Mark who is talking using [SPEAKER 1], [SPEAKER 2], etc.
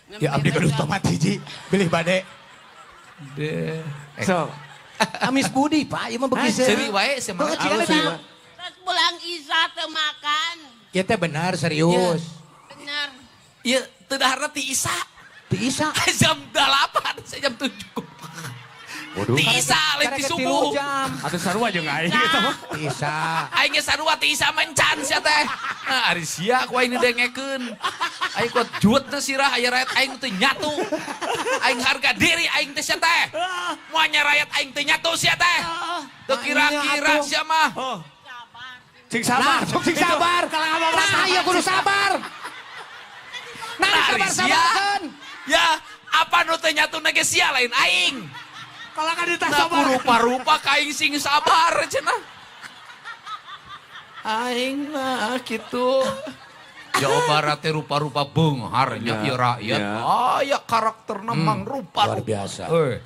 [SPEAKER 1] Ya, abdi gaduh tomat hiji, bilih bade.
[SPEAKER 2] Deh.
[SPEAKER 3] So,
[SPEAKER 4] Amis budi, Pak, ieu mah beuki
[SPEAKER 2] Seuri wae sia mah.
[SPEAKER 4] Kok kecil
[SPEAKER 3] Halus
[SPEAKER 4] ada.
[SPEAKER 3] ya.
[SPEAKER 5] Terus pulang Isya teu makan.
[SPEAKER 1] Ieu teh benar, serius.
[SPEAKER 5] Bener.
[SPEAKER 2] Ieu teu daharna ti Isa.
[SPEAKER 4] Ti Isa.
[SPEAKER 2] Jam 8, saya jam 7.
[SPEAKER 3] Waduh.
[SPEAKER 2] Ti Isa lain ti
[SPEAKER 4] Karek 3
[SPEAKER 2] subuh.
[SPEAKER 4] jam.
[SPEAKER 3] Atuh sarua jeung aing eta mah.
[SPEAKER 1] Ti Isa.
[SPEAKER 2] Aing ge sarua ti Isa mencan sia teh. Nah, ari sia ku aing didengekeun. Aing kuat juetna sirah aya rakyat aing teu nyatu. Aing harga diri aing teh sia teh. Moal nyarayat aing teu nyatu sia teh. Teu kira-kira sia mah.
[SPEAKER 3] Oh. Cing sabar.
[SPEAKER 4] Nah, sok sing sabar. Nah, ayo kudu sabar. Nah,
[SPEAKER 2] Nah, ari
[SPEAKER 4] sabar
[SPEAKER 2] sia.
[SPEAKER 4] sabarkeun.
[SPEAKER 2] Ya, apa nu teu nyatu ge sia lain aing.
[SPEAKER 3] Kalau kan ditah
[SPEAKER 2] Nah,
[SPEAKER 3] sabar.
[SPEAKER 2] Rupa-rupa ka aing sing sabar cenah. Aing mah kitu. Jawa Barat teh rupa-rupa beunghar nya ieu rakyat.
[SPEAKER 3] Ya.
[SPEAKER 2] Aya karakterna mangrupa.
[SPEAKER 1] Luar biasa.
[SPEAKER 2] Eh.